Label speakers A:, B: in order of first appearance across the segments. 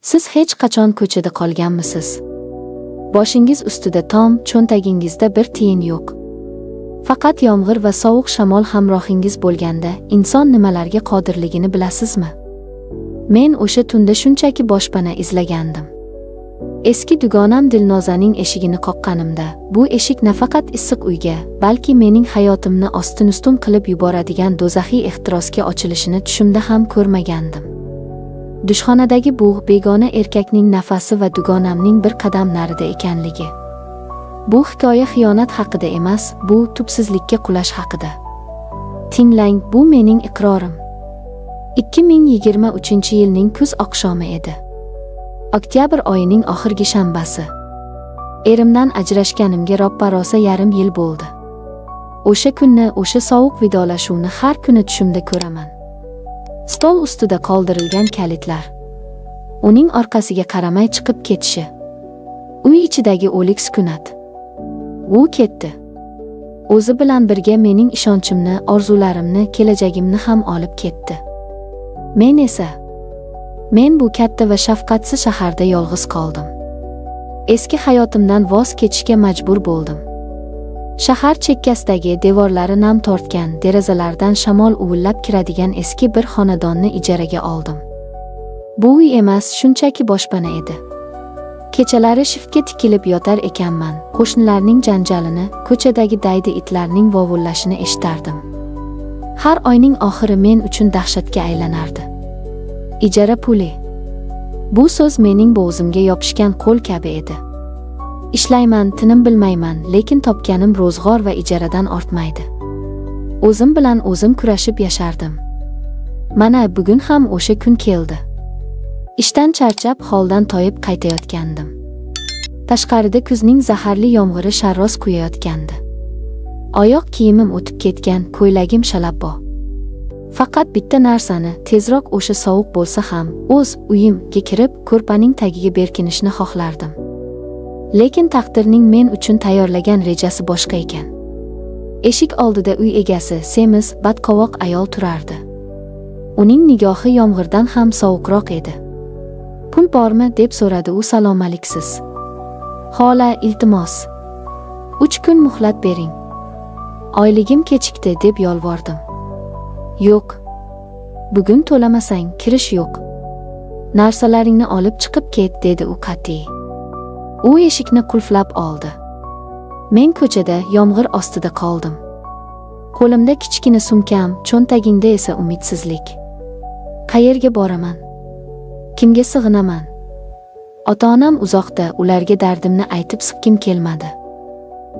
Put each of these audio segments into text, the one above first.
A: Siz hech qachon ko'chada qolganmisiz? Boshingiz ustida tom, cho'ntagingizda bir tiyin yo'q. Faqat yomg'ir va sovuq shamol hamrohingiz bo'lganda inson nimalarga qodirligini bilasizmi? Men o'sha tunda shunchaki boshpana izlagandim. Eski dugonam Dilnozaning eshigini qoqqanimda, bu eshik nafaqat issiq uyga, balki mening hayotimni ostin-ustun qilib yuboradigan do'zaxiy ehtirosga ochilishini tushimda ham ko'rmagandim. Dushxonadagi bug', begona erkakning nafasi va dugonamning bir qadam narida ekanligi. Bu hikoya xiyonat haqida emas, bu tubsizlikka qulash haqida. Tinglang, bu mening iqrorim. 2023-yilning kuz oqshomi edi. Oktyabr oyining oxirgi shanbasi. Erimdan ajrashganimga roppa-rosa yarim yil bo'ldi. O'sha kunni, o'sha sovuq vidolashuvni har kuni tushimda ko'raman. Stol ustida qoldirilgan kalitlar. Uning orqasiga qaramay chiqib ketishi. Uy ichidagi o'lik sukunat. U ketdi. O'zi bilan birga mening ishonchimni, orzularimni, kelajagimni ham olib ketdi. Men esa men bu katta va shafqatsiz shaharda yolg'iz qoldim. Eski hayotimdan voz kechishga majbur bo'ldim. Shahar chekkasidagi devorlari nam tortgan, derazalardan shamol uvillab kiradigan eski bir xonadonni ijaraga oldim. Bu uy emas, shunchaki boshpana edi. Kechalari shiftga tikilib yotar ekanman, qo'shnilarning janjalini, ko'chadagi daydi itlarning vovullashini eshitardim. Har oyning oxiri men uchun dahshatga aylanardi. Ijara puli. Bu so'z mening bo'g'zimga yopishgan qo'l kabi edi. Ishlayman, tinim bilmayman, lekin topganim ro'zg'or va ijaradan ortmaydi. O'zim bilan o'zim kurashib yashardim. Mana bugun ham o'sha kun keldi. Ishdan charchab, holdan toyib qaytayotgandim. Tashqarida kuzning zaharli yomg'iri sharros quyayotgandi. Oyoq kiyimim o'tib ketgan, ko'ylagim shalabbo. Faqat bitta narsani, tezroq o'sha sovuq bo'lsa ham, o'z uyimga kirib, ko'rpaning tagiga berkinishni xohlardim. Lekin taqdirning men uchun tayyorlagan rejasi boshqa ekan. Eshik oldida uy egasi, semiz, badqovoq ayol turardi. Uning nigohi yomg'irdan ham sovuqroq edi. "Pul bormi?" deb so'radi u salomaliksiz. "Xola, iltimos. 3 kun muhlat bering. Oyligim kechikdi", deb yolvordim. "Yo'q. Bugun to'lamasang, kirish yo'q. Narsalaringni olib chiqib ket", dedi u qat'iy. U eshikni qulflab oldi. Men ko'chada yomg'ir ostida qoldim. Qo'limda kichkina sumkam, cho'ntagimda esa umidsizlik. Qayerga boraman? Kimga sig'inaman? Ota-onam uzoqda, ularga dardimni aytib siqqim kelmadi.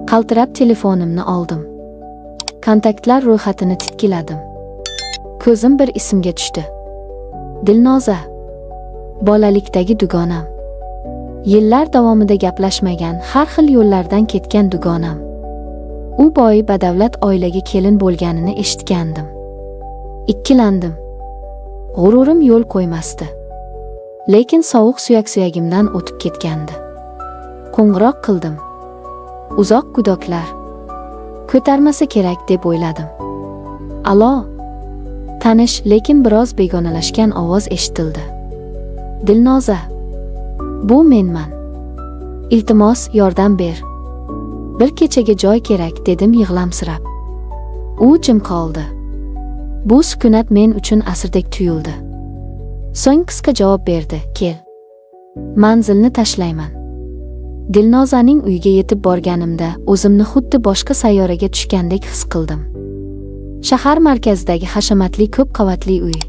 A: Qaltirab telefonimni oldim. Kontaktlar ro'yxatini titkiladim. Ko'zim bir ismga tushdi. Dilnoza. Bolalikdagi dugonam. Yillar davomida gaplashmagan, har xil yo'llardan ketgan dugonam. U boy badavlat oilaga kelin bo'lganini eshitgandim. Ikkilandim. G'ururim yo'l qo'ymasdi. Lekin sovuq suyak-suyagimdan o'tib ketgandi. Qo'ng'iroq qildim. Uzoq gudoklar. Ko'tarmasa kerak deb o'yladim. "Alo." Tanish, lekin biroz begonalashgan ovoz eshitildi. "Dilnoza. Bu menman. Iltimos, yordam ber. Bir kechaga joy kerak", dedim yig'lamsirab. U jim qoldi. Bu sukunat men uchun asrdek tuyuldi. So'ng qisqa javob berdi: "Kel. Manzilni tashlayman." Dilnozaning uyiga yetib borganimda o'zimni xuddi boshqa sayyoraga tushgandek his qildim. Shahar markazidagi hashamatli ko'p qavatli uy.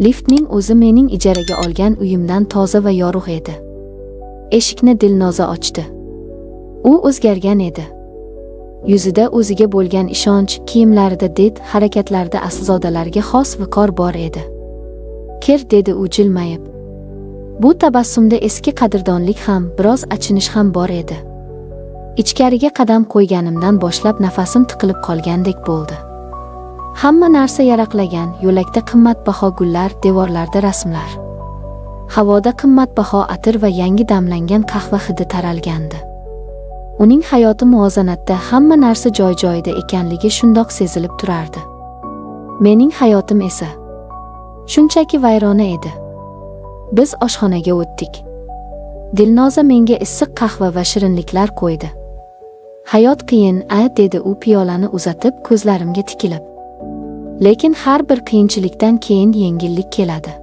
A: Liftning o'zi mening ijaraga olgan uyimdan toza va yorug' edi. Eshikni Dilnoza ochdi. U o'zgargan edi. Yuzida o'ziga bo'lgan ishonch, kiyimlarida did, harakatlarida aslzodalarga xos viqor bor edi. "Kir", dedi u jilmayib. Bu tabassumda eski qadrdonlik ham, biroz achinish ham bor edi. Ichkariga qadam qo'yganimdan boshlab nafasim tiqilib qolgandek bo'ldi. Hamma narsa yaraqlagan, yo'lakda qimmatbaho gullar, devorlarda rasmlar. Havoda qimmatbaho atir va yangi damlangan qahva hidi taralgandi. Uning hayoti muvozanatda, hamma narsa joy-joyida ekanligi shundoq sezilib turardi. Mening hayotim esa shunchaki vayrona edi. Biz oshxonaga o'tdik. Dilnoza menga issiq qahva va shirinliklar qo'ydi. "Hayot qiyin, a?" dedi u piyolani uzatib, ko'zlarimga tikilib. "Lekin har bir qiyinchilikdan keyin yengillik keladi.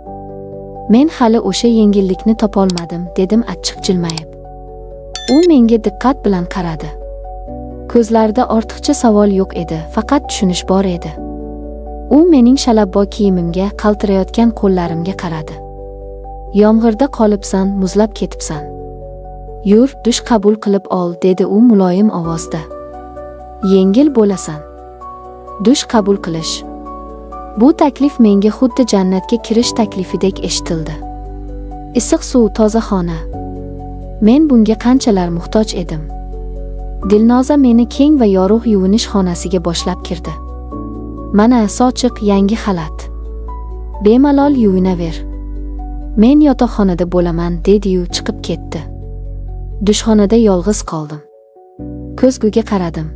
A: Men hali o'sha yengillikni topolmadim", dedim achchiq jilmayib. U menga diqqat bilan qaradi. Ko'zlarida ortiqcha savol yo'q edi, faqat tushunish bor edi. U mening shalabbo kiyimimga, qaltirayotgan qo'llarimga qaradi. "Yomg'irda qolibsan, muzlab ketibsan. Yur, dush qabul qilib ol", dedi u muloyim ovozda. "Yengil bo'lasan." Dush qabul qilish. Bu taklif menga xuddi jannatga kirish taklifidek eshitildi. Issiq suv, toza xona. Men bunga qanchalar muhtoj edim. Dilnoza meni keng va yorug' yuvinish xonasiga boshlab kirdi. "Mana sochiq, yangi xalat. Bemalol yuvinaver. Men yotoqxonada bo'laman", dedi-yu chiqib ketdi. Dushxonada yolg'iz qoldim. Ko'zguga qaradim.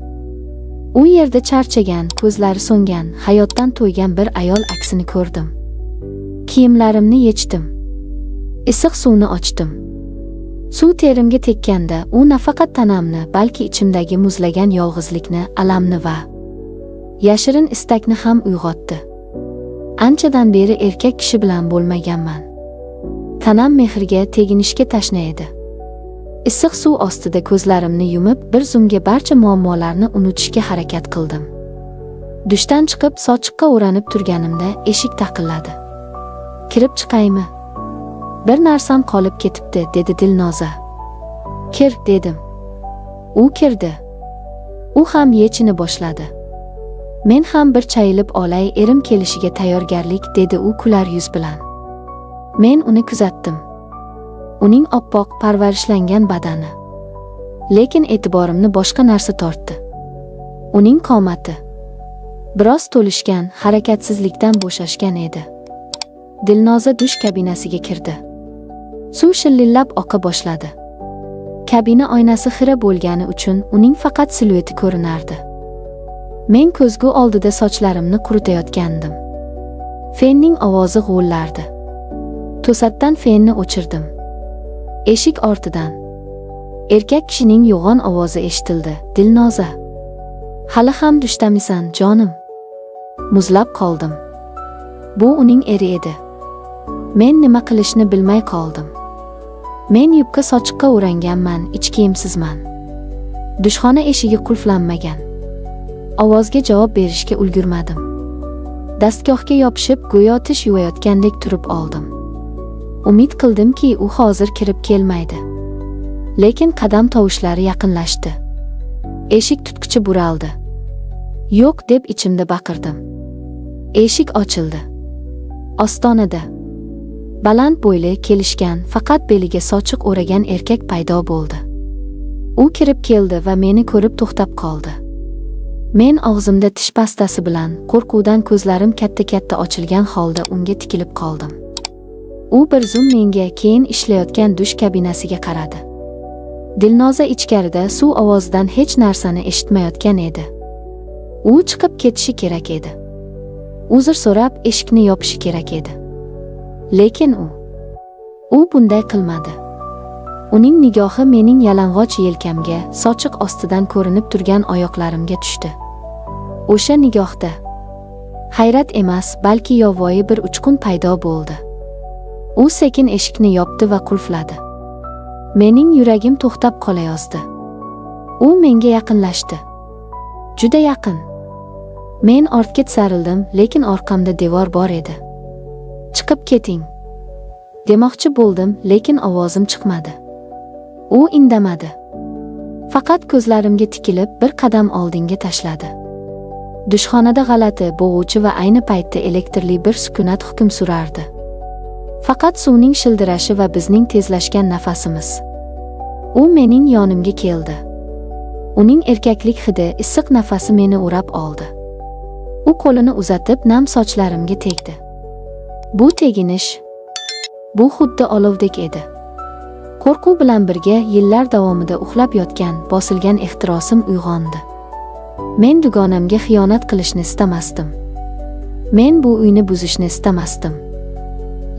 A: U yerda charchagan, ko'zlari so'ngan, hayotdan to'ygan bir ayol aksini ko'rdim. Kiyimlarimni yechdim. Issiq suvni ochdim. Suv terimga tekkanda u nafaqat tanamni, balki ichimdagi muzlagan yolg'izlikni, alamni va yashirin istakni ham uyg'otdi. Anchadan beri erkak kishi bilan bo'lmaganman. Tanam mehrga, teginishga tashna edi. Issiq suv ostida ko'zlarimni yumib, bir zumga barcha muammolarni unutishga harakat qildim. Dushdan chiqib, sochiqqa o'ranib turganimda eshik taqilladi. "Kirib chiqaymi? Bir narsam qolib ketibdi", dedi Dilnoza. "Kir", dedim. U kirdi. U ham yechina boshladi. "Men ham bir chayilib olay, erim kelishiga tayyorgarlik", dedi u kular yuz bilan. Men uni kuzatdim. Uning oppoq, parvarishlangan badani. Lekin e'tiborimni boshqa narsa tortdi. Uning qomati. Biroz to'lishgan, harakatsizlikdan bo'shashgan edi. Dilnoza dush kabinasiga kirdi. Suv shillillab oqa boshladi. Kabina oynasi xira bo'lgani uchun uning faqat silueti ko'rinardi. Men ko'zgu oldida sochlarimni quritayotgandim. Fenning ovozi g'uvillardi. To'satdan fenni o'chirdim. Eshik ortidan erkak kishining yo'g'on ovozi eshitildi. "Dilnoza. Hali ham dushdamisan, jonim?" Muzlab qoldim. Bu uning eri edi. Men nima qilishni bilmay qoldim. Men yupqa sochiqqa o'ranganman, ich kiyimsizman. Dushxona eshigi qulflanmagan. Ovozga javob berishga ulgurmadim. Dastgohga yopishib, go'yo tish yuvayotgandek turib oldim. Umid qildimki, u hozir kirib kelmaydi. Lekin qadam tovushlari yaqinlashdi. Eshik tutqichi buraldi. "Yo'q", deb ichimda baqirdim. Eshik ochildi. Ostonada baland bo'yli, kelishgan, faqat beliga sochiq o'ragan erkak paydo bo'ldi. U kirib keldi va meni ko'rib to'xtab qoldi. Men og'zimda tish pastasi bilan, qo'rquvdan ko'zlarim katta-katta ochilgan holda unga tikilib qoldim. U bir zum menga, keyin ishlayotgan dush kabinasiga qaradi. Dilnoza ichkarida suv ovozidan hech narsani eshitmayotgan edi. U chiqib ketishi kerak edi. Uzr so'rab, eshikni yopishi kerak edi. Lekin u bunday qilmadi. Uning nigohi mening yalang'och yelkamga, sochiq ostidan ko'rinib turgan oyoqlarimga tushdi. O'sha nigohda hayrat emas, balki yovvoyi bir uchqun paydo bo'ldi. U sekin eshikni yopdi va qulfladi. Mening yuragim to'xtab qolayozdi. U menga yaqinlashdi. Juda yaqin. Men ortga tisarildim, lekin orqamda devor bor edi. "Chiqib keting", demoqchi bo'ldim, lekin ovozim chiqmadi. U indamadi. Faqat ko'zlarimga tikilib, bir qadam oldinga tashladi. Dushxonada g'alati, bo'g'uvchi va ayni paytda elektrli bir sukunat hukm surardi. Faqat suvning shildirashi va bizning tezlashgan nafasimiz. U mening yonimga keldi. Uning erkaklik hidi, issiq nafasi meni o'rab oldi. U qo'lini uzatib, nam sochlarimga tegdi. Bu teginish, bu xuddi olovdek edi. Qo'rquv bilan birga yillar davomida uxlab yotgan, bosilgan ehtirosim uyg'ondi. Men dugonamga xiyonat qilishni istamasdim. Men bu uyni buzishni istamasdim.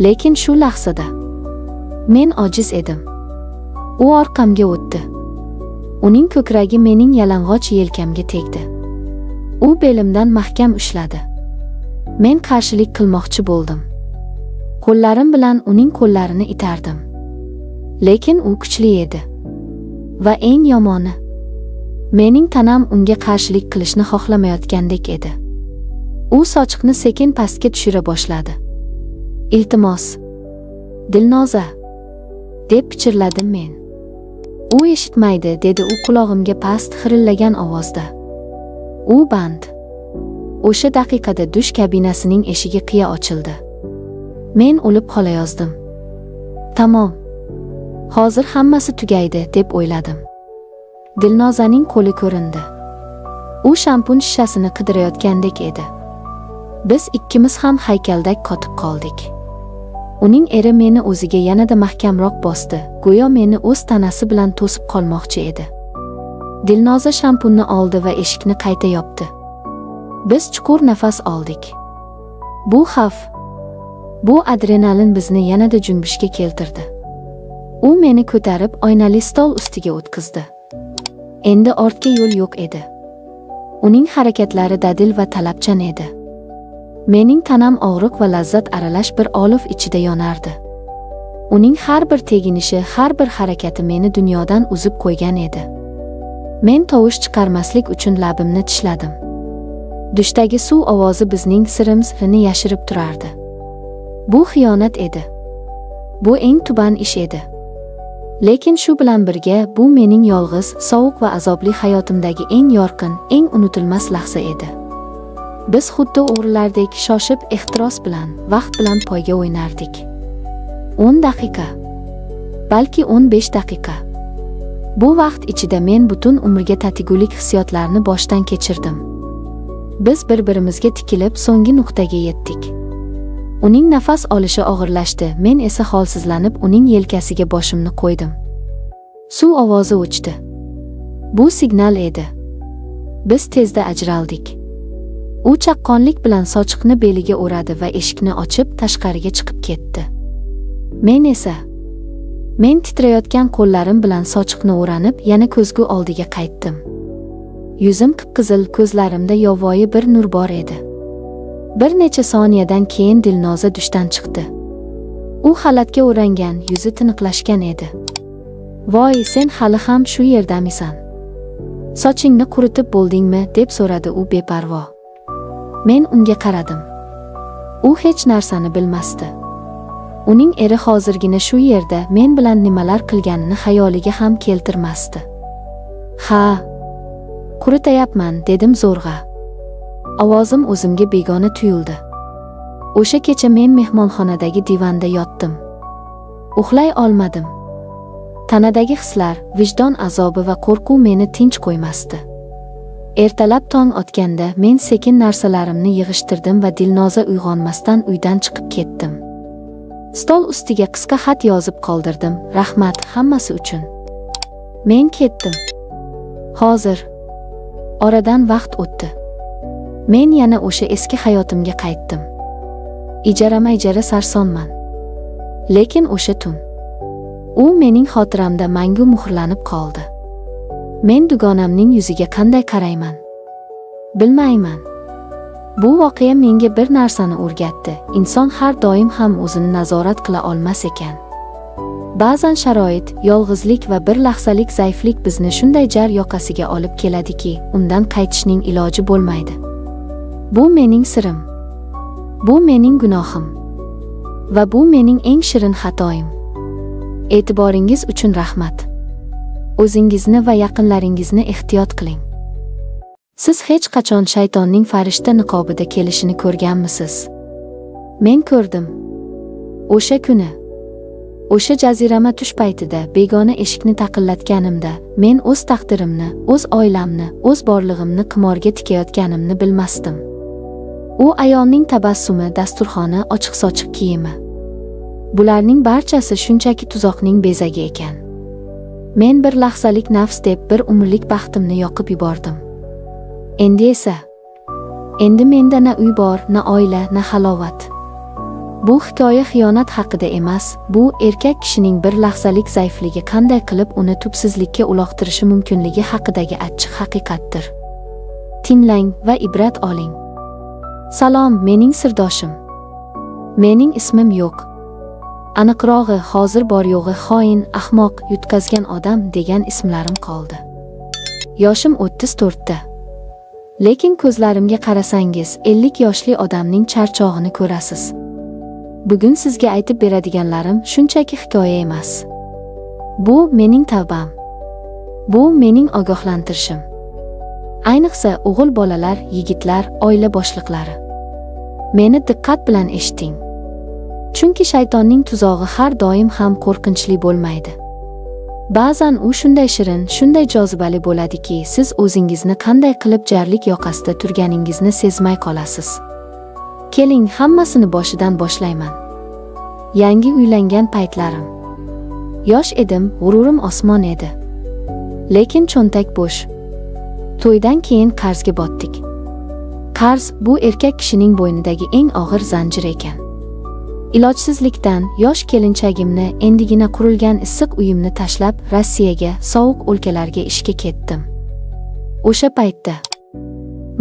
A: Lekin shu lahzada Men ojiz edim. U orqamga o'tdi. Uning ko'kragi mening yalang'och yelkamga tegdi. U belimdan mahkam ushladi. Men qarshilik qilmoqchi bo'ldim. Qo'llarim bilan uning qo'llarini itardim. Lekin u kuchli edi. Va eng yomoni, mening tanam unga qarshilik qilishni xohlamayotgandek edi. U sochiqni sekin pastga tushira boshladi. "Iltimos, Dilnoza," deb pichirladim men. "U eshitmaydi," dedi u qulog'imga past, xirillagan ovozda. "U band." O'sha daqiqada dush kabinasining eshigi qiya ochildi. Men o'lib qolayozdim. Tamom. Hozir hammasi tugaydi, deb o'yladim. Dilnozaning qo'li ko'rindi. U shampun shishasini qidirayotgandek edi. Biz ikkimiz ham haykaldek qotib qoldik. Uning eri meni o'ziga yanada mahkamroq bosdi, go'yo meni o'z tanasi bilan to'sib qolmoqchi edi. Dilnoza shampunni oldi va eshikni qayta yopdi. Biz chuqur nafas oldik. Bu xavf, bu adrenalin bizni yanada junbishga keltirdi. U meni ko'tarib, oynali stol ustiga o'tqizdi. Endi ortga yo'l yo'q edi. Uning harakatlari dadil va talabchan edi. Mening tanam og'riq va lazzat aralash bir olov ichida yonardi. Uning har bir teginishi, har bir harakati meni dunyodan uzib qo'ygan edi. Men tovush chiqarmaslik uchun labimni tishladim. Dushdagi suv ovozi bizning sirimizni yashirib turardi. Bu xiyonat edi. Bu eng tuban ish edi. Lekin shu bilan birga bu mening yolg'iz, sovuq va azobli hayotimdagi eng yorqin, eng unutilmas lahza edi. Biz xuddi o'g'rilardek shoshib, ehtiros bilan, vaqt bilan poyga o'ynardik. 10 daqiqa. Balki 15 daqiqa. Bu vaqt ichida men butun umrga tatigulik hissiyotlarni boshdan kechirdim. Biz bir-birimizga tikilib, so'nggi nuqtaga yetdik. Uning nafas olishi og'irlashdi, men esa holsizlanib uning yelkasiga boshimni qo'ydim. Suv ovozi o'chdi. Bu signal edi. Biz tezda ajraldik. U chaqqonlik bilan sochiqni beliga o'radi va eshikni ochib, tashqariga chiqib ketdi. Men titrayotgan qo'llarim bilan sochiqni o'ranib, yana ko'zgu oldiga qaytdim. Yuzim qip-qizil, ko'zlarimda yovvoyi bir nur bor edi. Bir necha soniyadan keyin Dilnoza dushdan chiqdi. U xalatga o'rangan, yuzi tiniqlashgan edi. "Voy, sen hali ham shu yerdamisan? Sochingni quritib bo'ldingmi?" deb so'radi u beparvo. Men unga qaradim. U hech narsani bilmasdi. Uning eri hozirgina shu yerda men bilan nimalar qilganini xayoliga ham keltirmasdi. "Ha, quritayapman," dedim zo'rg'a. Ovozim o'zimga begona tuyuldi. O'sha kecha men mehmonxonadagi divanda yotdim. Uxlay olmadim. Tanadagi hislar, vijdon azobi va qo'rquv meni tinch qo'ymasdi. Ertalab tong otganda men sekin narsalarimni yig'ishtirdim va Dilnoza uyg'onmasdan uydan chiqib ketdim. Stol ustiga qisqa xat yozib qoldirdim: "Rahmat hammasi uchun. Men ketdim. Hozir." Oradan vaqt o'tdi. Men yana o'sha eski hayotimga qaytdim. Ijarama-ijara sarsonman. Lekin o'sha tun, u mening xotiramda mangu muhrlanib qoldi. Men dugonamning yuziga qanday qarayman? Bilmayman. Bu voqea menga bir narsani o'rgatdi: inson har doim ham o'zini nazorat qila olmas ekan. Ba'zan sharoit, yolg'izlik va bir lahzalik zaiflik bizni shunday jar yoqasiga olib keladiki, undan qaytishning iloji bo'lmaydi. Bu mening sirim. Bu mening gunohim. Va bu mening eng shirin xatoyim. E'tiboringiz uchun rahmat. O'zingizni va yaqinlaringizni ehtiyot qiling. Siz hech qachon shaytonning farishta niqobida kelishini ko'rganmisiz? Men ko'rdim. O'sha kuni, o'sha jazirama tush paytida begona eshikni taqillatganimda, men o'z taqdirimni, o'z oilamni, o'z borlig'imni qimorga tikayotganimni bilmasdim. U ayolning tabassumi, dasturxoni, ochiq-sochiq kiyimi. Bularning barchasi shunchaki tuzoqning bezagi ekan. Men bir lahzalik nafs deb bir umrlik baxtimni yoqib yubordim. Endi esa, endi menda na uy bor, na oila, na halovat. Bu hikoya xiyonat haqida emas, bu erkak kishining bir lahzalik zaifligi qanday qilib uni tubsizlikka uloqtirishi mumkinligi haqidagi achchiq haqiqatdir. Tinglang va ibrat oling. Salom, mening sirdoshim. Mening ismim yo'q. Aniqrog'i, hozir bor yo'g'i xoin, ahmoq, yutqazgan odam degan ismlarim qoldi. Yoshim 34 ta. Lekin ko'zlarimga qarasangiz, 50 yoshli odamning charchog'ini ko'rasiz. Bugun sizga aytib beradiganlarim shunchaki hikoya emas. Bu mening tavbam. Bu mening ogohlantirishim. Ayniqsa o'g'il bolalar, yigitlar, oila boshliqlari. Meni diqqat bilan eshiting. Chunki shaytonning tuzog'i har doim ham qo'rqinchli bo'lmaydi. Ba'zan u shunday shirin, shunday jozibali bo'ladiki, siz o'zingizni qanday qilib jarlik yoqasida turganingizni sezmay qolasiz. Keling, hammasini boshidan boshlayman. Yangi uylangan paytlarim. Yosh edim, g'ururim osmon edi. Lekin cho'ntak bo'sh. To'ydan keyin qarzga botdik. Qarz bu erkak kishining bo'ynidagi eng og'ir zanjir ekan. Ilojsizlikdan yosh kelinchagimni, endigina qurilgan issiq uyimni tashlab Rossiyaga, sovuq o'lkalarga ishga ketdim. O'sha paytda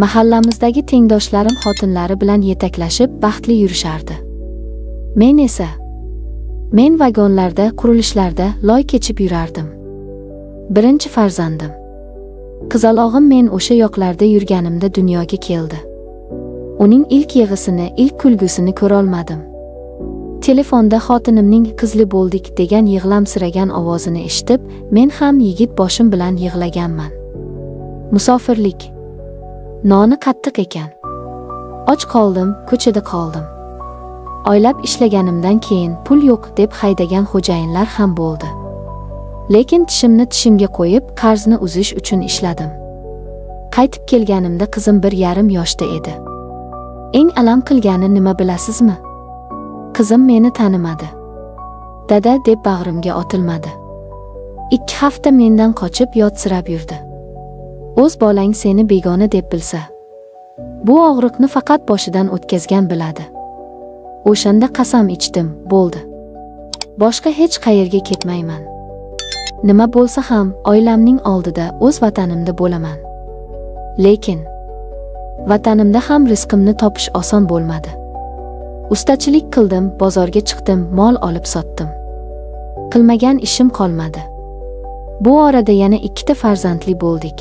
A: mahallamizdagi tengdoshlarim xotinlari bilan yetaklashib baxtli yurishardi. Men esa vagonlarda, qurilishlarda loy kechib yurardim. Birinchi farzandim, qizalog'im men o'sha yoqlarda yurganimda dunyoga keldi. Uning ilk yig'isini, ilk kulgusini ko'rolmadim. Telefonda xotinimning "Qizli bo'ldik" degan yig'lamsiragan ovozini eshitib, men ham yigit boshim bilan yig'laganman. Musofirlik noni qattiq ekan. Och qoldim, ko'chada qoldim. Oylab ishlaganimdan keyin pul yo'q deb haydagan xo'jayinlar ham bo'ldi. Lekin tishimni tishimga qo'yib, qarzni uzish uchun ishladim. Qaytib kelganimda qizim 1,5 yoshda edi. Eng alam qilgani nima bilasizmi? Qizim meni tanimadi. "Dada" deb bag'rimga otilmadi. 2 hafta mendan qochib, yotsirab yurdi. O'z bolang seni begona deb bilsa, bu og'riqni faqat boshidan o'tkazgan biladi. O'shanda qasam ichdim, bo'ldi. Boshqa hech qayerga ketmayman. Nima bo'lsa ham oilamning oldida o'z vatanimda bo'laman. Lekin vatanimda ham rizqimni topish oson bo'lmadi. Ustachilik qildim, bozorga chiqdim, mol olib sotdim. Qilmagan ishim qolmadi. Bu orada yana ikkita farzandli bo'ldik.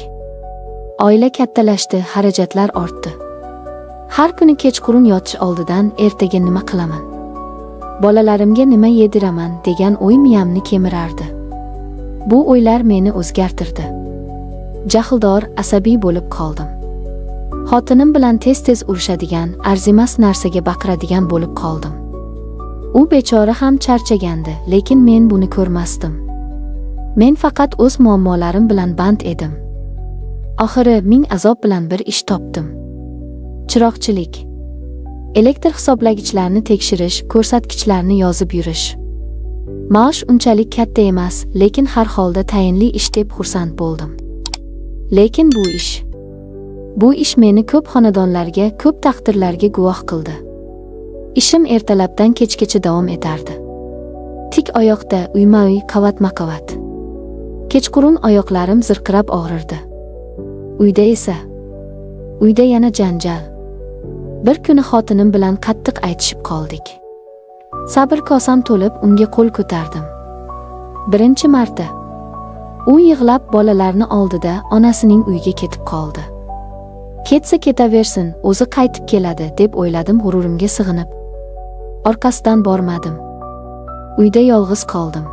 A: Oila kattalashdi, xarajatlar ortdi. Har kuni kechqurun yotish oldidan ertaga nima qilaman? Bolalarimga nima yediraman degan o'y miyamni kemirardi. Bu o'ylar meni o'zgartirdi. Jahldor, asabiy bo'lib qoldim. Xotinim bilan tez-tez urushadigan, arzimas narsaga baqiradigan bo'lib qoldim. U bechora ham charchagandi, lekin men buni ko'rmasdim. Men faqat o'z muammolarim bilan band edim. Oxiri ming azob bilan bir ish topdim. Chiroqchilik. Elektr hisoblagichlarni tekshirish, ko'rsatkichlarni yozib yurish. Maosh unchalik katta emas, lekin har holda tayinli ish deb xursand bo'ldim. Lekin bu ish meni ko'p xonadonlarga, ko'p taqdirlarga guvoh qildi. Ishim ertalabdan kechgacha davom etardi. Tik oyoqda uyma-uy, qavatma-qavat. Kechqurun oyoqlarim zirqirab og'rirdi. Uyda esa uyda yana janjal. Bir kuni xotinim bilan qattiq aytishib qoldik. Sabr kosam to'lib, unga qo'l ko'tardim. Birinchi marta. U yig'lab bolalarni oldida onasining uyiga ketib qoldi. Ketsa ketaversin, o'zi qaytib keladi deb o'yladim g'ururimga sig'inib. Orqasidan bormadim. Uyda yolg'iz qoldim.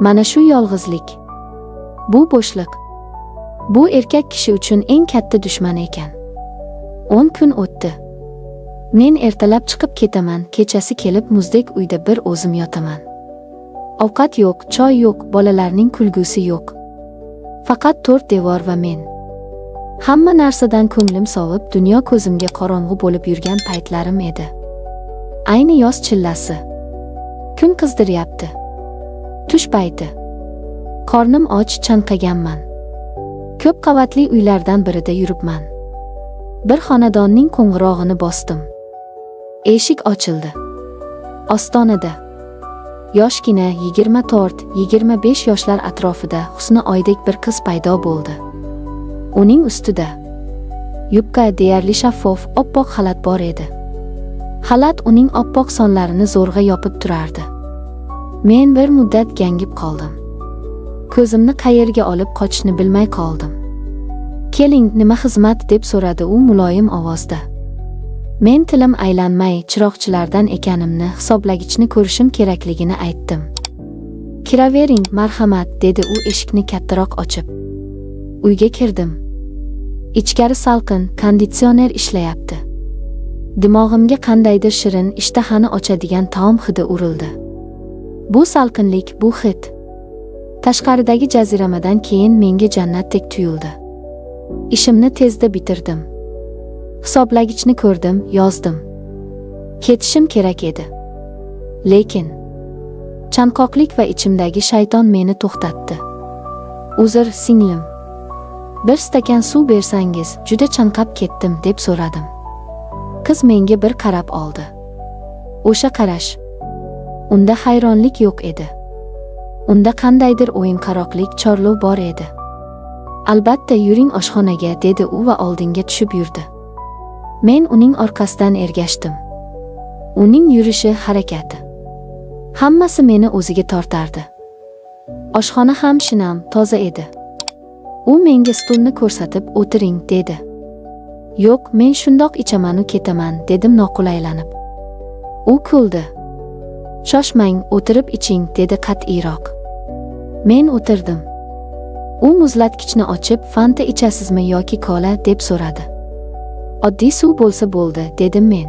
A: Mana shu yolg'izlik. Bu bo'shliq. Bu erkak kishi uchun eng katta dushman ekan. 10 kun o'tdi. Men ertalab chiqib ketaman, kechasi kelib muzdek uyda bir o'zim yotaman. Ovqat yo'q, choy yo'q, bolalarning kulgusi yo'q. Faqat to'rt devor va men. Hamma narsadan ko'nglim sovib, dunyo ko'zimga qorong'u bo'lib yurgan paytlarim edi. Ayni yoz chillasi. Kun qizdiryapti. Tush payti. Qornim och, chanqaganman. Ko'p qavatli uylardan birida yuribman. Bir xonadonning qo'ng'irog'ini bosdim. Eshik ochildi. Ostonada yoshgina, 24-25 yoshlar atrofida, husni oydek bir qiz paydo bo'ldi. Uning ustida yubka, deyarli shaffof oppoq xalat bor edi. Xalat uning oppoq sonlarini zo'rg'a yopib turardi. Men bir muddat gangib qoldim. Ko'zimni qayerga olib qochishni bilmay qoldim. "Keling, nima xizmat?" deb so'radi u muloyim ovozda. Men tilim aylanmay, chiroqchilardan ekanimni, hisoblagichni ko'rishim kerakligini aytdim. "Kiravering, marhamat", dedi u eshikni kattaroq ochib. Uyga kirdim. Ichkari salqin, konditsioner ishlayapti. Dimog'imga qandaydir shirin, ishtahani ochadigan taom hidi urildi. Bu salqinlik, bu hid tashqaridagi jaziramadan keyin menga jannatdek tuyuldi. Ishimni tezda bitirdim. Hisoblagichni ko'rdim, yozdim. Ketishim kerak edi. Lekin chanqoqlik va ichimdagi shayton meni to'xtatdi. "Uzr, singlim. Bir stakan suv bersangiz, juda chanqab ketdim", deb so'radim. Qiz menga bir qarab oldi. O'sha qarash. Unda hayronlik yo'q edi. Unda qandaydir o'yinqaroqlik, chorlov bor edi. "Albatta, yuring oshxonaga", dedi u va oldinga tushib yurdi. Men uning orqasidan ergashdim. Uning yurishi, harakati, hammasi meni o'ziga tortardi. Oshxona ham shinam, toza edi. U menga stulni ko'rsatib, "O'tiring", dedi. "Yo'q, men shundoq ichamanu ketaman", dedim noqulaylanib. U kuldi. "Shoshmang, o'tirib iching", dedi qat'iyroq. Men o'tirdim. U muzlatgichni ochib, "Fanta ichasizmi yoki kola?" deb so'radi. "Oddiy suv bo'lsa bo'ldi", dedim men.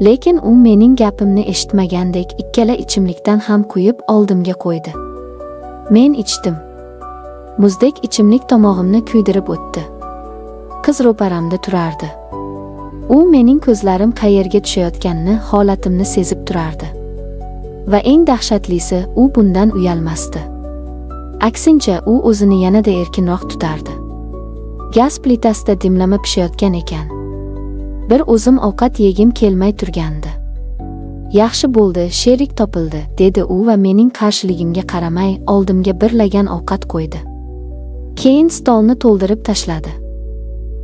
A: Lekin u mening gapimni eshitmagandek ikkala ichimlikdan ham quyib oldimga qo'ydi. Men ichdim. Muzdek ichimlik tomog'imni kuydirib o'tdi. Qiz ro'paramda turardi. U mening ko'zlarim qayerga tushayotganini, holatimni sezib turardi. Va eng dahshatlisi, u bundan uyalmasdi. Aksincha, u o'zini yanada erkinroq tutardi. Gaz plitasida dimlama pishayotgan ekan. Bir o'zim ovqat yegim kelmay turgandi. "Yaxshi bo'ldi, sherik topildi", dedi u va mening qarshiligimga qaramay oldimga bir lagan ovqat qo'ydi. Keyin stolni to'ldirib tashladi.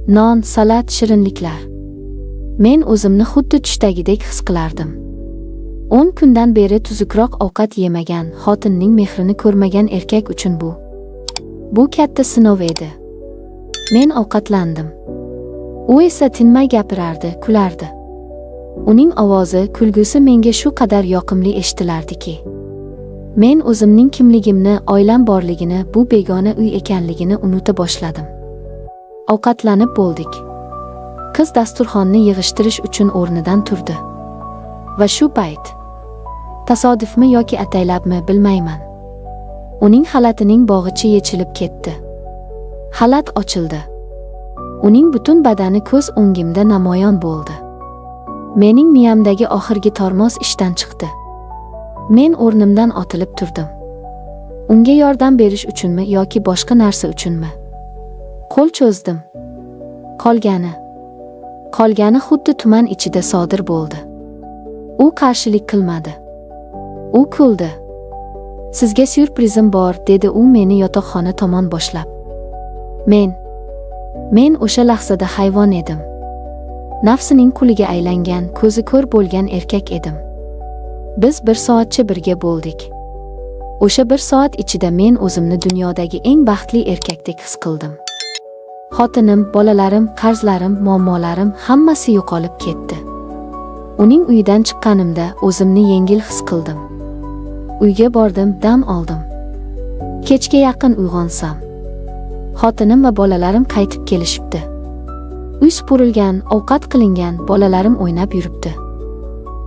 A: Non, salat, shirinliklar. Men o'zimni xuddi tushdagidek his qilardim. 10 kundan beri tuzukroq ovqat yemagan, xotinning mehrini ko'rmagan erkak uchun bu katta sinov edi. Men ovqatlandim. U esa tinmay gapirardi, kulardi. Uning ovozi, kulgusi menga shu qadar yoqimli eshitilardiki, men o'zimning kimligimni, oilam borligini, bu begona uy ekanligini unuta boshladim. Ovqatlanib bo'ldik. Qiz dasturxonni yig'ishtirish uchun o'rnidan turdi. Va shu payt, tasodifmi yoki ataylabmi, bilmayman, uning xalatining bog'ichi yechilib ketdi. Xalat ochildi. Uning butun badani ko'z o'ngimda namoyon bo'ldi. Mening miyamdagi oxirgi tormoz ishdan chiqdi. Men o'rnimdan otilib turdim. Unga yordam berish uchunmi yoki boshqa narsa uchunmi? Qo'l cho'zdim. Qolgani xuddi tuman ichida sodir bo'ldi. U qarshilik qilmadi. U kuldi. "Sizga syurprizim bor", dedi u meni yotoqxona tomon boshlab. Men o'sha lahzada hayvon edim. Nafsining quliga aylangan, ko'zi ko'r bo'lgan erkak edim. Biz bir soatcha birga bo'ldik. O'sha bir soat ichida men o'zimni dunyodagi eng baxtli erkakdek his qildim. Xotinim, bolalarim, qarzlarim, muammolarim hammasi yo'qolib ketdi. Uning uyidan chiqqanimda o'zimni yengil his qildim. Uyga bordim, dam oldim. Kechga yaqin uyg'onsam, xotinim va bolalarim qaytib kelishibdi. Uy supurilgan, ovqat qilingan, bolalarim o'ynab yuribdi.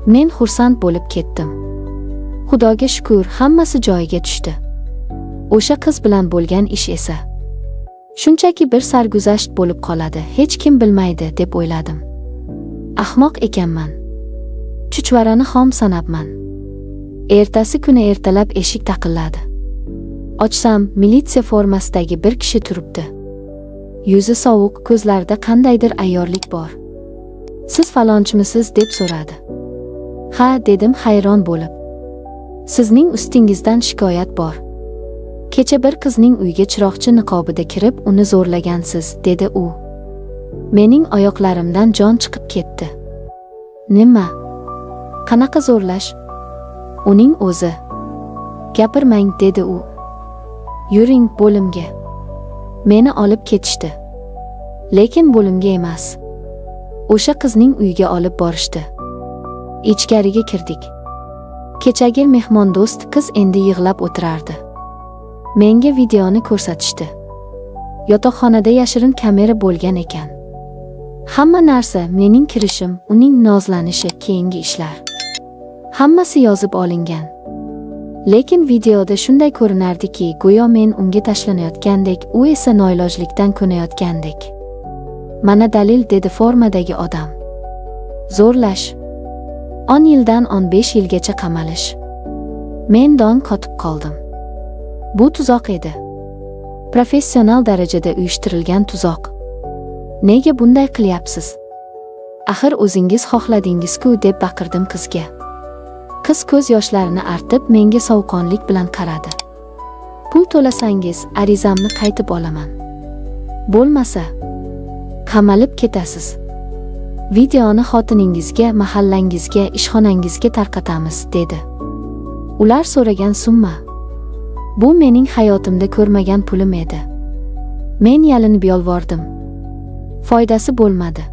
A: Men xursand bo'lib ketdim. Xudoga shukur, hammasi joyiga tushdi. O'sha qiz bilan bo'lgan ish esa shunchaki bir sarguzasht bo'lib qoladi, hech kim bilmaydi deb o'yladim. Ahmoq ekanman. Chuchvarani xom sanabman. Ertasi kuni ertalab eshik taqilladi. Ochsam, militsiya formasidagi bir kishi turibdi. Yuzi sovuq, ko'zlarida qandaydir ayyorlik bor. "Siz falonchimisiz?" deb so'radi. Ha, dedim hayron bo'lib. Sizning ustingizdan shikoyat bor. Kecha bir qizning uyiga chiroqchi niqobida kirib, uni zo'rlagansiz, dedi u. Mening oyoqlarimdan jon chiqib ketdi. Nima? Qanaqa zo'rlash? Uning o'zi. Gapirmang, dedi u. Yuring bo'limga. Meni olib ketishdi. Lekin bo'limga emas. O'sha qizning uyiga olib borishdi. Ichkariga kirdik. Kechagi mehmondo'st qiz endi yig'lab o'tirardi. Menga videoni ko'rsatishdi. Yotoqxonada yashirin kamera bo'lgan ekan. Hamma narsa, mening kirishim, uning nozlanishi, keyingi ishlar. Hammasi yozib olingan. Lekin videoda shunday ko'rinardiki, go'yo men unga tashlanayotgandek, u esa noilojlikdan ko'nayotgandek. Mana dalil, dedi formadagi odam. Zo'rlash. 10 yildan 15 yilgacha qamalish. Men dong qotib qoldim. Bu tuzoq edi. Professional darajada uyushtirilgan tuzoq. Nega bunday qilyapsiz? Axir o'zingiz xohladingiz-ku, deb baqirdim qizga. Qiz ko'z yoshlarini artib, menga sovuqqonlik bilan qaradi. Pul to'lasangiz, arizamni qaytib olaman. Bo'lmasa, qamalib ketasiz. Videoni xotiningizga, mahallangizga, ishxonangizga tarqatamiz, dedi. Ular so'ragan summa. Bu mening hayotimda ko'rmagan pulim edi. Men yalinib yolvordim. Foydasi bo'lmadi.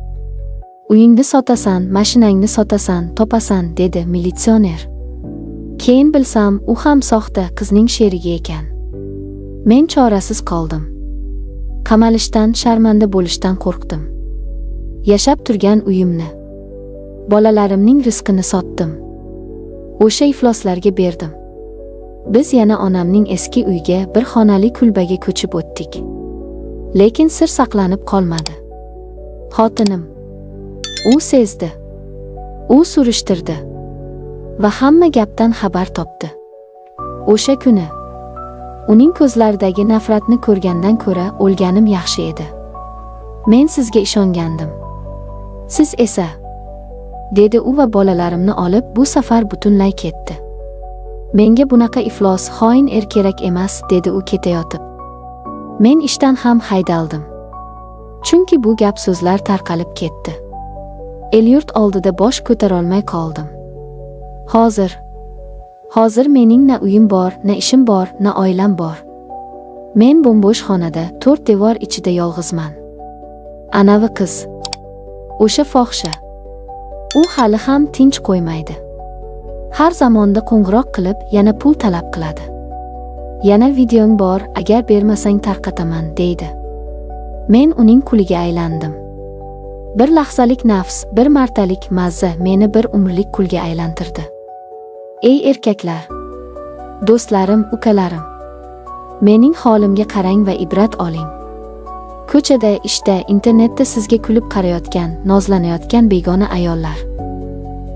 A: Uyingni sotasan, mashinangni sotasan, topasan, dedi militsioner. Keyin bilsam, u ham soxta qizning sherigi ekan. Men chorasiz qoldim. Qamalishdan, sharmanda bo'lishdan qo'rqdim. Yashab turgan uyimni, bolalarimning rizqini sotdim. O'sha ifloslarga berdim. Biz yana onamning eski uyiga, bir xonali kulbaga ko'chib o'tdik. Lekin sir saqlanib qolmadi. Xotinim. U sezdi. U surishtirdi. Va hamma gapdan xabar topdi. O'sha kuni uning ko'zlaridagi nafratni ko'rgandan ko'ra o'lganim yaxshi edi. Men sizga ishongandim. Siz esa, dedi u va bolalarimni olib bu safar butunlay ketdi. Menga bunaqa iflos, xoin er kerak emas, dedi u ketayotib. Men ishdan ham haydaldim. Chunki bu gap so'zlar tarqalib ketdi. El-yurt oldida bosh ko'tarolmay qoldim. Hozir mening na uyim bor, na ishim bor, na oilam bor. Men bo'm-bo'sh xonada, to'rt devor ichida yolg'izman. Anavi qiz. O'sha fohisha. U hali ham tinch qo'ymaydi. Har zamonda qo'ng'iroq qilib, yana pul talab qiladi. Yana videong bor, agar bermasang tarqataman, deydi. Men uning quliga aylandim. Bir lahzalik nafs, bir martalik mazza meni bir umrlik qulga aylantirdi. Ey erkaklar! Do'stlarim, ukalarim! Mening holimga qarang va ibrat oling. Ko'chada, ishda, internetda sizga kulib qarayotgan, nozlanayotgan begona ayollar.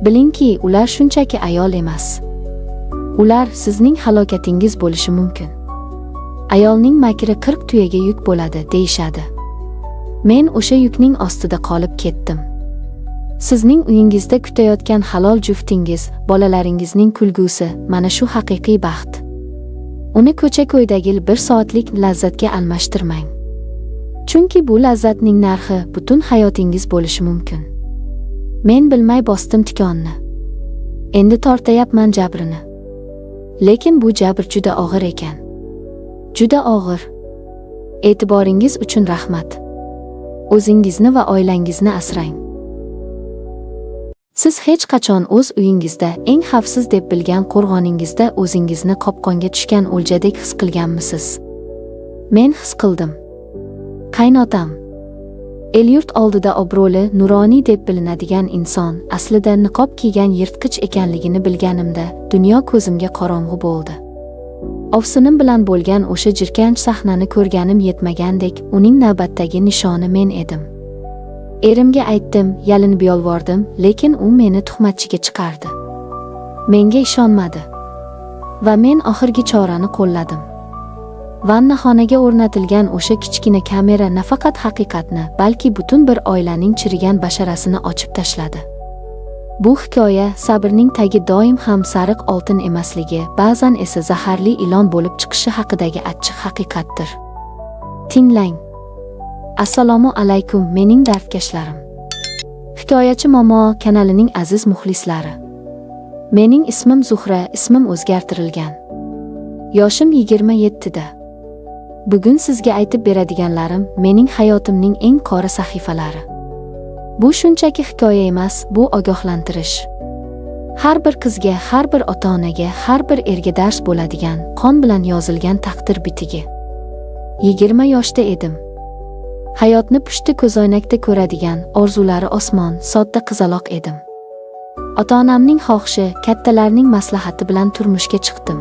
A: Bilingki, ular shunchaki ayol emas. Ular sizning halokatingiz bo'lishi mumkin. Ayolning makri 40 tuyaga yuk bo'ladi, deyishadi. Men o'sha yukning ostida qolib ketdim. Sizning uyingizda kutayotgan halol juftingiz, bolalaringizning kulgusi mana shu haqiqiy baxt. Uni ko'cha-ko'ydagi bir soatlik lazzatga almashtirmang. Chunki bu lazzatning narxi butun hayotingiz bo'lishi mumkin. Men bilmay bosdim tikonni. Endi tortayapman jabrini. Lekin bu jabr juda og'ir ekan. Juda og'ir. E'tiboringiz uchun rahmat. O'zingizni va oilangizni asrang. Siz hech qachon o'z uyingizda eng xavfsiz deb bilgan qo'rg'oningizda o'zingizni qopqonga tushgan o'ljadek his qilganmisiz? Men his qildim. Qaynotam. El-yurt oldida obro'li, nuroniy deb bilinadigan inson aslida niqob kiygan yirtqich ekanligini bilganimda dunyo ko'zimga qorong'u bo'ldi. Ovsinim bilan bo'lgan o'sha jirkanch sahnani ko'rganim yetmagandek, uning navbatdagi nishoni men edim. Erimga aytdim, yalinib yolvordim, lekin u meni tuhmatchiga chiqardi. Menga ishonmadi. Va men oxirgi chorani qo'lladim. Vannaxonaga o'rnatilgan o'sha kichkina kamera nafaqat haqiqatni, balki butun bir oilaning chirigan basharasini ochib tashladi. Bu hikoya sabrning tagi doim ham sariq oltin emasligi, ba'zan esa zaharli ilon bo'lib chiqishi haqidagi achchiq haqiqatdir. Tinglang. Assalomu alaykum mening dardkashlarim. Hikoyachi Momo kanalining aziz muxlislari. Mening ismim Zuhra, ismim o'zgartirilgan. Yoshim 27 da. Bugun sizga aytib beradiganlarim mening hayotimning eng qora sahifalari. Bu shunchaki hikoya emas, bu ogohlantirish. Har bir qizga, har bir ota-onaga, har bir erga dars bo'ladigan, qon bilan yozilgan taqdir bitigi. 20 yoshda edim. Hayotni pushti ko'zoynakda ko'radigan, orzulari osmon, sodda qizaloq edim. Ota-onamning xohishi, kattalarning maslahati bilan turmushga chiqdim.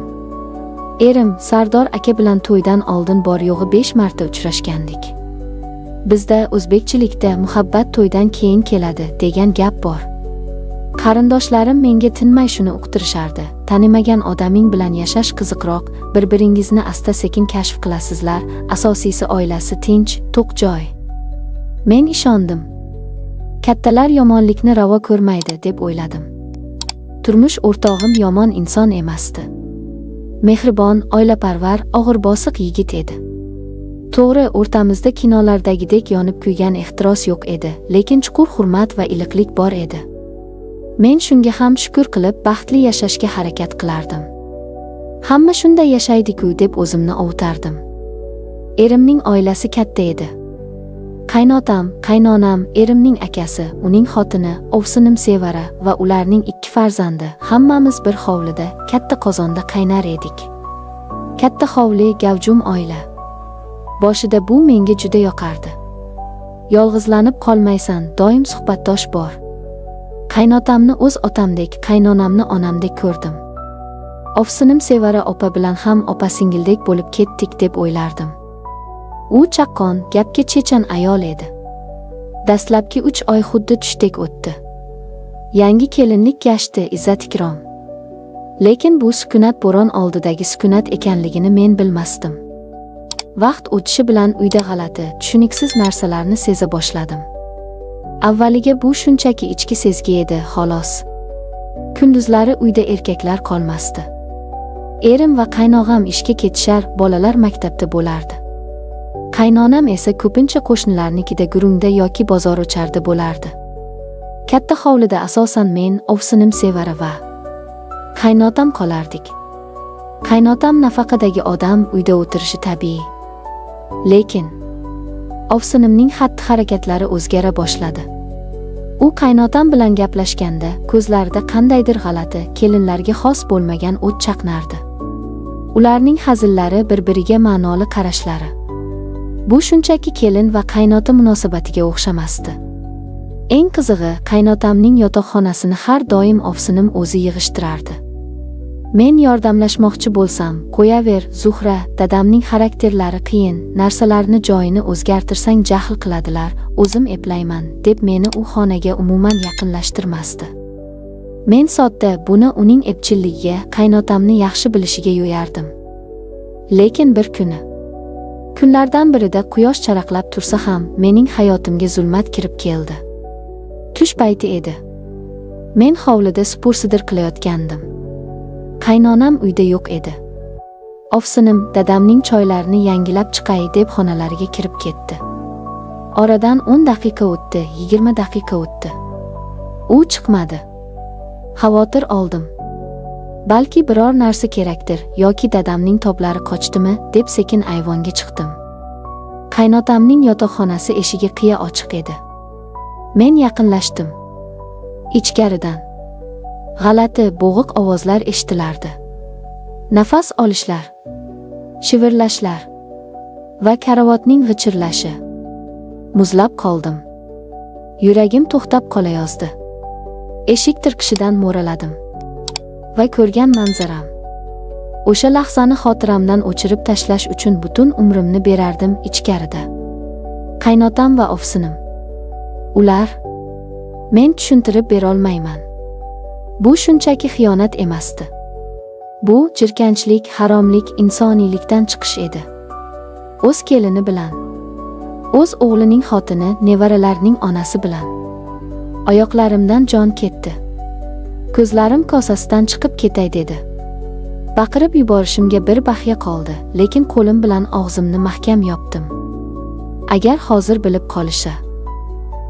A: Erim Sardor aka bilan to'ydan oldin bor yo'g'i 5 marta uchrashgandik. Bizda o'zbekchilikda muhabbat to'ydan keyin keladi degan gap bor. Qarindoshlarim menga tinmay shuni uqtirishardi. Tanimagan odaming bilan yashash qiziqroq, bir-biringizni asta-sekin kashf qilasizlar, asosiysi oilasi tinch, to'q joy. Men ishondim. Kattalar yomonlikni ravo ko'rmaydi deb o'yladim. Turmush o'rtog'im yomon inson emasdi. Mehribon, oilaparvar, og'ir-bosiq yigit edi. To'g'ri, o'rtamizda kinolardagidek yonib kuygan ehtiros yo'q edi, lekin chuqur hurmat va iliqlik bor edi. Men shunga ham shukr qilib, baxtli yashashga harakat qilardim. Hamma shunday yashaydi-ku deb o'zimni ovutardim. Erimning oilasi katta edi. Qaynotam, qaynonam, erimning akasi, uning xotini, ovsinim Sevara va ularning 2 farzandi hammamiz bir hovlida, katta qozonda qaynar edik. Katta hovli, gavjum oila. Boshida bu menga juda yoqardi. Yolg'izlanib qolmaysan, doim suhbatdosh bor. Qaynotamni o'z otamdek, qaynonamni onamdek ko'rdim. Ovsinim Sevara opa bilan ham opa-singildek bo'lib ketdik deb o'ylardim. U chaqqon, gapga chechan ayol edi. Dastlabki 3 oy xuddi tushdek o'tdi. Yangi kelinlik gashti, izzat-ikrom. Lekin bu sukunat bo'ron oldidagi sukunat ekanligini men bilmasdim. Vaqt o'tishi bilan uyda g'alati, tushuniksiz narsalarni seza boshladim. Avvaliga bu shunchaki ichki sezgi edi, xolos. Kunduzlari uyda erkaklar qolmasdi. Erim va qaynog'am ishga ketishar, bolalar maktabda bo'lardi. Qaynonam esa ko'pincha qo'shnilarnikida gurungda yoki bozorocharda bo'lardi. Katta hovlida asosan men, ovsinim Sevara va qaynotam qolardik. Qaynotam nafaqadagi odam, uyda o'tirishi tabiiy. Lekin ovsinimning xatti-harakatlari o'zgara boshladi. U qaynotam bilan gaplashganda ko'zlarida qandaydir g'alati, kelinlarga xos bo'lmagan o't chaqnardi. Ularning hazillari, bir-biriga ma'noli qarashlari. Bu shunchaki kelin va qaynota munosabatiga o'xshamasdi. Eng qizig'i, qaynotamning yotoqxonasini har doim ovsinim o'zi yig'ishtirardi. Men yordamlashmoqchi bo'lsam, qo'yaver, Zuhra, dadamning xarakterlari qiyin, narsalarni joyini o'zgartirsang jahl qiladilar, o'zim eplayman, deb meni u xonaga umuman yaqinlashtirmasdi. Men sodda buni uning epchilligiga, qaynotamni yaxshi bilishiga yo'yardim. Lekin bir kuni, kunlardan birida quyosh charaqlab tursa ham, mening hayotimga zulmat kirib keldi. Tush payti edi. Men hovlida supur-sidir qilayotgandim. Qaynonam uyda yo'q edi. Ovsinim dadamning choylarini yangilab chiqay deb xonalariga kirib ketdi. Oradan 10 daqiqa o'tdi, 20 daqiqa o'tdi. U chiqmadi. Xavotir oldim. Balki biror narsa kerakdir yoki dadamning toblari qochdimi deb sekin ayvonga chiqdim. Qaynotamning yotoqxonasi eshigi qiya ochiq edi. Men yaqinlashdim. Ichkaridan g'alati, bo'g'iq ovozlar eshitilardi. Nafas olishlar, shivirlashlar va karavotning g'ichirlashi. Muzlab qoldim. Yuragim to'xtab qolayozdi. Eshik tirqishidan mo'raladim. Va ko'rgan manzaram. O'sha lahzani xotiramdan o'chirib tashlash uchun butun umrimni berardim ichkarida. Qaynotam va ovsinim. Ular, men tushuntirib berolmayman. Bu shunchaki xiyonat emasdi. Bu jirkanchlik, haromlik, insoniylikdan chiqish edi. O'z kelini bilan, o'z o'g'lining xotini, nevaralarining onasi bilan. Oyoqlarimdan jon ketdi. Ko'zlarim kosasidan chiqib ketay dedi. Baqirib yuborishimga bir baxya qoldi, lekin qo'lim bilan og'zimni mahkam yopdim. Agar hozir bilib qolishsa,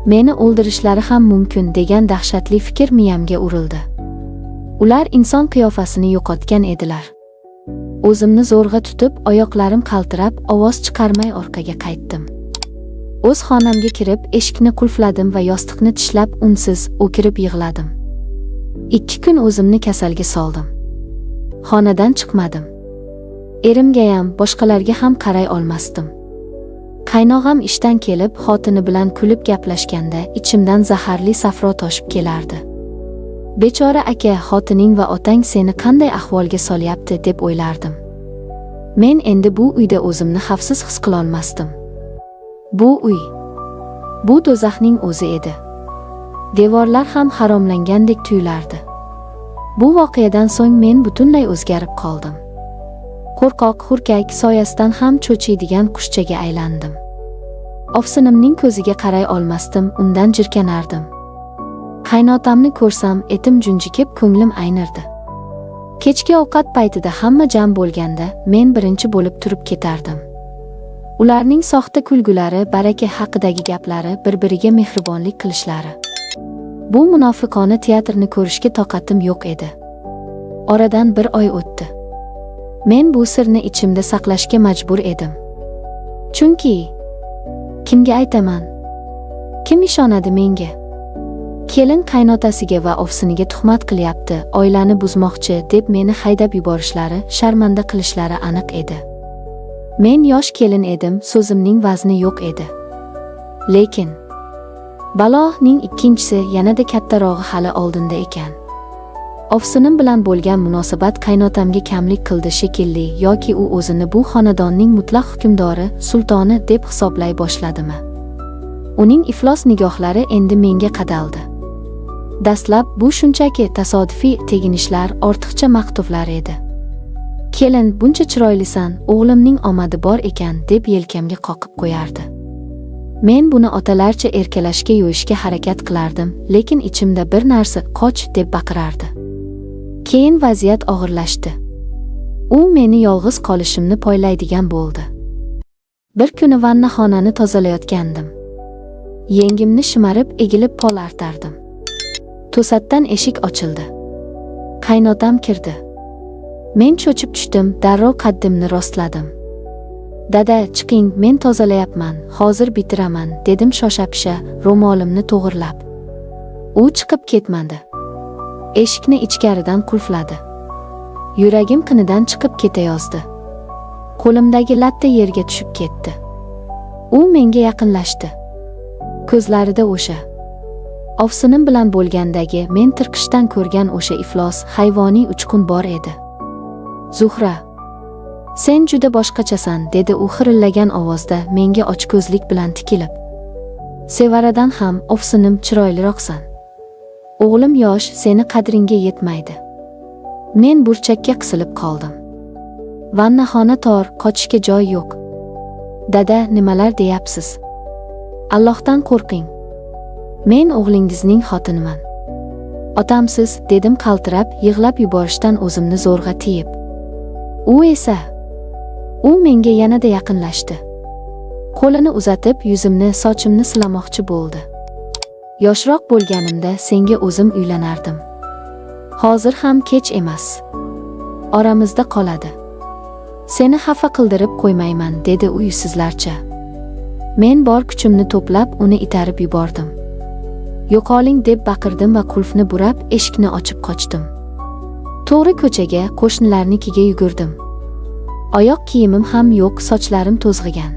A: meni o'ldirishlari ham mumkin degan dahshatli fikr miyamga urildi. Ular inson qiyofasini yo'qotgan edilar. O'zimni zo'rg'a tutib, oyoqlarim qaltirab, ovoz chiqarmay orqaga qaytdim. O'z xonamga kirib, eshikni qulfladim va yostiqni tishlab, unsiz o'kirib yig'ladim. 2 kun o'zimni kasalga soldim. Xonadan chiqmadim. Erimgayam, boshqalarga ham qaray olmasdim. Qaynog'am ishdan kelib, xotini bilan kulib gaplashganda ichimdan zaharli safro toshib kelardi. Bechora aka, xotining va otang seni qanday ahvolga solyapti deb o'ylardim. Men endi bu uyda o'zimni xavfsiz his qilolmasdim. Bu uy, bu do'zaxning o'zi edi. Devorlar ham haromlangandek tuyulardi. Bu voqeadan so'ng men butunlay o'zgarib qoldim. Qo'rqoq, hurkak, soyasidan ham cho'chiydigan qushchaga aylandim. Ovsinimning ko'ziga qaray olmasdim, undan jirkanardim. Qaynotamni ko'rsam, etim junjikib, ko'nglim aynirdi. Kechki ovqat paytida hamma jam bo'lganda, men birinchi bo'lib turib ketardim. Ularning soxta kulgulari, baraka haqidagi gaplari, bir-biriga mehribonlik qilishlari. Bu munofiqona teatrni ko'rishga toqatim yo'q edi. Oradan bir oy o'tdi. Men bu sirni ichimda saqlashga majbur edim. Chunki kimga aytaman? Kim ishonadi menga? Kelin qaynotasiga va ovsiniga tuhmat qilyapti, oilani buzmoqchi deb meni haydab yuborishlari, sharmanda qilishlari aniq edi. Men yosh kelin edim, so'zimning vazni yo'q edi. Lekin baloning ikkinchisi yanada kattarog'i hali oldinda ekan. Ovsinim bilan bo'lgan munosabat qaynotamga kamlik qildi shekilli yoki u o'zini bu xonadonning mutlaq hukmdori, sultoni deb hisoblay boshladimi? Uning iflos nigohlari endi menga qadaldi. Dastlab bu shunchaki tasodifiy teginishlar, ortiqcha maqtovlar edi. Kelin, buncha chiroylisan, o'g'limning omadi bor ekan deb yelkamga qoqib qo'yardi. Men buni otalarcha erkalashga yo'yishga harakat qilardim, lekin ichimda bir narsa qoch deb baqirardi. Keyin vaziyat og'irlashdi. U meni yolg'iz qolishimni poylaydigan bo'ldi. Bir kuni vannaxonani tozalayotgandim. Yengimni shimarib, egilib pol artardim. To'satdan eshik ochildi. Qaynotam kirdi. Men cho'chib tushdim, darrov qaddimni rostladim. Dada, chiqing, men tozalayapman, hozir bitiraman, dedim shosha-pisha, ro'molimni to'g'irlab. U chiqib ketmadi. Eshikni ichkaridan qulfladi. Yuragim qinidan chiqib ketayozdi. Qo'limdagi latta yerga tushib ketdi. U menga yaqinlashdi. Ko'zlarida o'sha ovsinim bilan bo'lgandagi men tirqishdan ko'rgan o'sha iflos, hayvoniy uchqun bor edi. Zuhra, sen juda boshqachasan, dedi u xirillagan ovozda menga ochko'zlik bilan tikilib. Sevaradan ham, ovsinim, chiroyliroqsan. O'g'lim yosh, seni qadringga yetmaydi. Men burchakka qisilib qoldim. Vannaxona tor, qochishga joy yo'q. Dada, nimalar deyapsiz? Allohdan qo'rqing. Men o'g'lingizning xotiniman. Otamsiz, dedim qaltirab, yig'lab yuborishdan o'zimni zo'rg'a tiyib. U esa, u menga yanada yaqinlashdi. Qo'lini uzatib, yuzimni, sochimni silamoqchi bo'ldi. Yoshroq bo'lganimda senga o'zim uylanardim. Hozir ham kech emas. Oramizda qoladi. Seni xafa qildirib qo'ymayman, dedi u yuzsizlarcha. Men bor kuchimni to'plab uni itarib yubordim. Yo'qoling deb baqirdim va qulfni burab, eshikni ochib qochdim. To'g'ri ko'chaga, qo'shnilarnikiga yugurdim. Oyoq kiyimim ham yo'q, sochlarim to'zg'igan.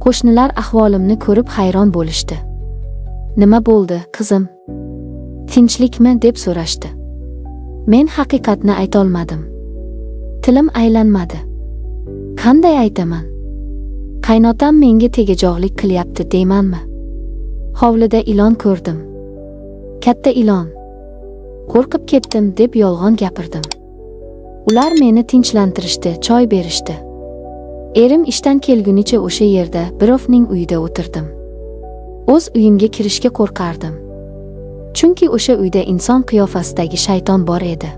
A: Qo'shnilar ahvolimni ko'rib hayron bo'lishdi. Nima bo'ldi, qizim? Tinchlikmi deb so'rashdi. Men haqiqatni aytolmadim. Tilim aylanmadi. Qanday aytaman? Qaynotam menga tegajog'lik qilyapti deymanmi? Hovlida ilon ko'rdim. Katta ilon. Qo'rqib ketdim deb yolg'on gapirdim. Ular meni tinchlantirishdi, choy berishdi. Erim ishdan kelgunicha o'sha yerda birovning uyida o'tirdim. O'z uyimga kirishga qo'rqardim. Chunki o'sha uyda inson qiyofasidagi shayton bor edi.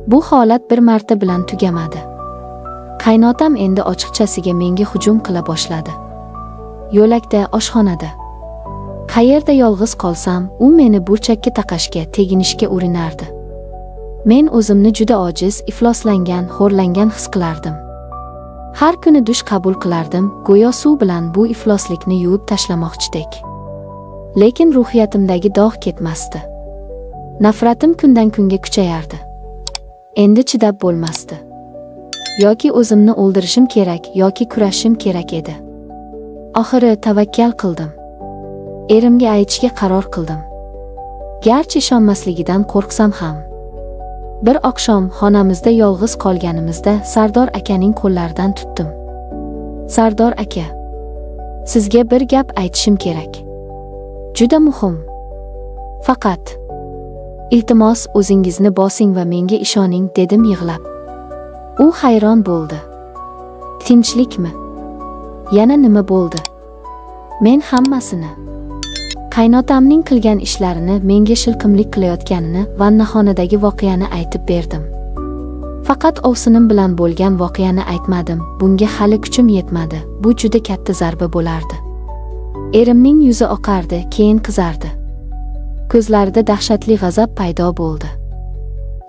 A: Bu holat bir marta bilan tugamadi. Qaynotam endi ochiqchasiga menga hujum qila boshladi. Yo'lakda, oshxonada. Qayerda yolg'iz qolsam, u meni burchakka taqashga, teginishga urinardi. Men o'zimni juda ojiz, ifloslangan, xo'rlangan his qilardim. Har kuni dush qabul qilardim, go'yo suv bilan bu ifloslikni yuvib tashlamoqchidek. Lekin ruhiyatimdagi dog' ketmasdi. Nafratim kundan kunga kuchayardi. Endi chidab bo'lmasdi. Yoki o'zimni o'ldirishim kerak, yoki kurashishim kerak edi. Oxiri tavakkal qildim. Erimga aytishga qaror qildim. Garchi ishonmasligidan qo'rqsam ham. Bir oqshom xonamizda yolg'iz qolganimizda Sardor akaning qo'llaridan tutdim. Sardor aka, sizga bir gap aytishim kerak. Juda muhim. Faqat iltimos, o'zingizni bosing va menga ishoning, dedim yig'lab. U hayron bo'ldi. Tinchlikmi? Yana nima bo'ldi? Men hammasini, qaynotamning qilgan ishlarini, menga shilqimlik qilayotganini, vannaxonadagi voqeani aytib berdim. Faqat ovsinim bilan bo'lgan voqeani aytmadim, bunga hali kuchim yetmadi. Bu juda katta zarba bo'lardi. Erimning yuzi oqardi, keyin qizardi. Ko'zlarida dahshatli g'azab paydo bo'ldi.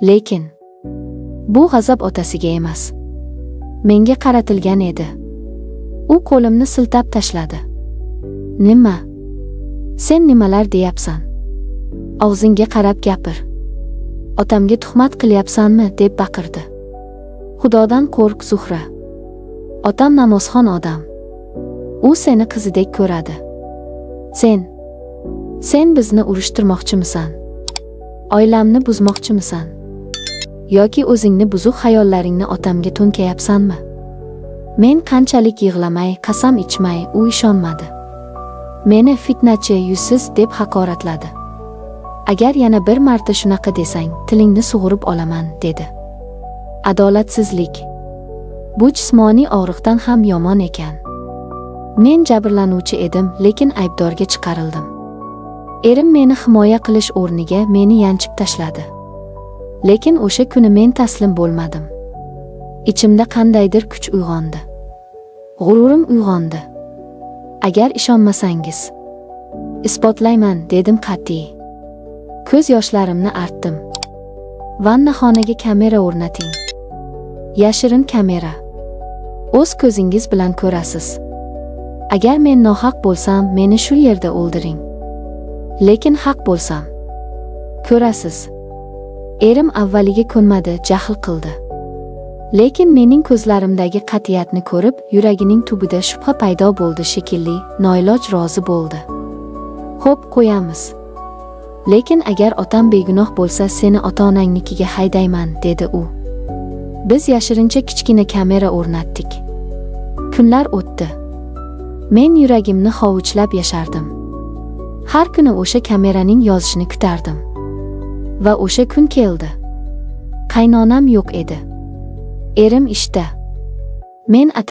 A: Lekin bu g'azab otasiga emas, menga qaratilgan edi. U qo'limni siltab tashladi. Nima? Sen nimalar deyapsan? Og'zingga qarab gapir. Otamga tuhmat qilyapsanmi? Deb baqirdi. Xudodan qo'rq, Zuhra. Otam namozxon odam. U seni qizidek ko'radi. Sen bizni urushtirmoqchimisan? Oilamni buzmoqchimisan? Yoki o'zingni buzuq xayollaringni otamga to'nkayapsanmi? Men qanchalik yig'lamay, qasam ichmay, u ishonmadi. Meni fitnachi, yuzsiz deb haqoratladi. Agar yana bir marta shunaqa desang, tilingni sug'urib olaman, dedi. Adolatsizlik. Bu jismoniy og'riqdan ham yomon ekan. Men jabrlanuvchi edim, lekin aybdorga chiqarildim. Erim meni himoya qilish o'rniga meni yanchib tashladi. Lekin o'sha kuni men taslim bo'lmadim. Ichimda qandaydir kuch uyg'ondi. G'ururim uyg'ondi. Agar ishonmasangiz, isbotlayman, dedim qat'iy. Ko'z yoshlarimni artdim. Vannaxonaga kamera o'rnating. Yashirin kamera. O'z ko'zingiz bilan ko'rasiz. Agar men nohaq bo'lsam, meni shu yerda o'ldiring. Lekin haq bo'lsam, ko'rasiz. Erim avvaliga ko'nmadi, jahl qildi. Lekin mening ko'zlarimdagi qat'iyatni ko'rib, yuragining tubida shubha paydo bo'ldi shekilli, noiloj rozi bo'ldi. Xo'p, qo'yamiz. Lekin agar otam begunoh bo'lsa, seni ota-onangnikiga haydayman, dedi u. Biz yashirincha kichkina kamera o'rnatdik. Kunlar o'tdi. Men yuragimni hovuchlab yashardim. Har kuni o'sha kameraning yozishini kutardim. Va o'sha kun keldi. Qaynonam yo'q edi. Erim ishda. Men